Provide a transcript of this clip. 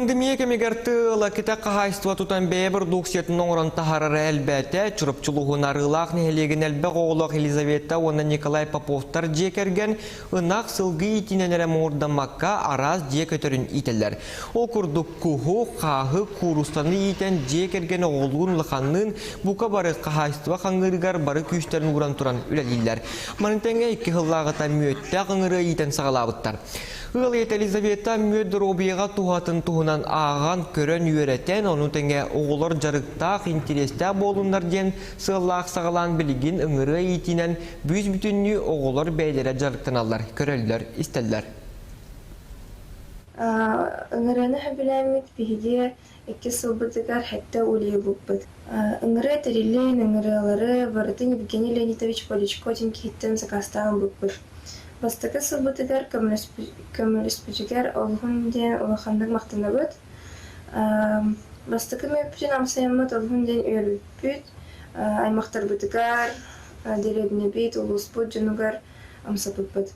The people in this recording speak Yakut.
Пандемия кэмигэр тыала кэтэх хаһаайыстыба тутан бэйэ бородууксуйатын оҥорон таһаарара элбээтэ. Чурапчы улууһун Арыылаах нэһилиэгин элбэх оҕолоох Елизавета уонна Николай Поповтар дьиэ кэргэн ынах, сылгы иитинэн эрэ муҥурдаммакка араас дьиэ көтөрүн иитэллэр. Ол курдук куһу, хааһы, куурустаны иитэн дьиэ кэргэн оҕолуун улаханныын бука бары хаһаайыстыба хаҥыырыгар бары күүстэрин ууран туран үлэлииллэр. Маны тэҥэ икки сыллааҕыта мүөттээх ыҥырыа иитэн саҕалаабыттар. Ыал ийэтэ Елизавета мүөт доруобуйаҕа туһатын туһунан ааҕан, көрөн, үөрэтэн, ону тэҥэ оҕолор дьарыктаах, интэриэстээх буоллуннар диэн сыаллаах саҕалаан билигин ыҥырыа иитиинэн бүүс-бүтүннүү оҕолор бэйэлэрэ дьарыктаналлар, көрөллөр-истэллэр. Ыҥырыаны сөбүлээммит биһиги иккис сылбытыгар сэттэ улуйбуппут. Ыҥырыа тэрилин, ыҥырыалары барытын Евгений Леонидович Поличко диэн киһиттэн сакаастаан ылбыппыт. Бастакы сылбытыгар көмөлөспүтүгэр олуһун диэн улаханнык махтанабыт. Бастакы мүөппүтүн амсайаммыт олуһун диэн үөрбүппүт. Аймахтарбытыгар, дэриэбинэбит, улууспут дьонугар амсаппыппыт.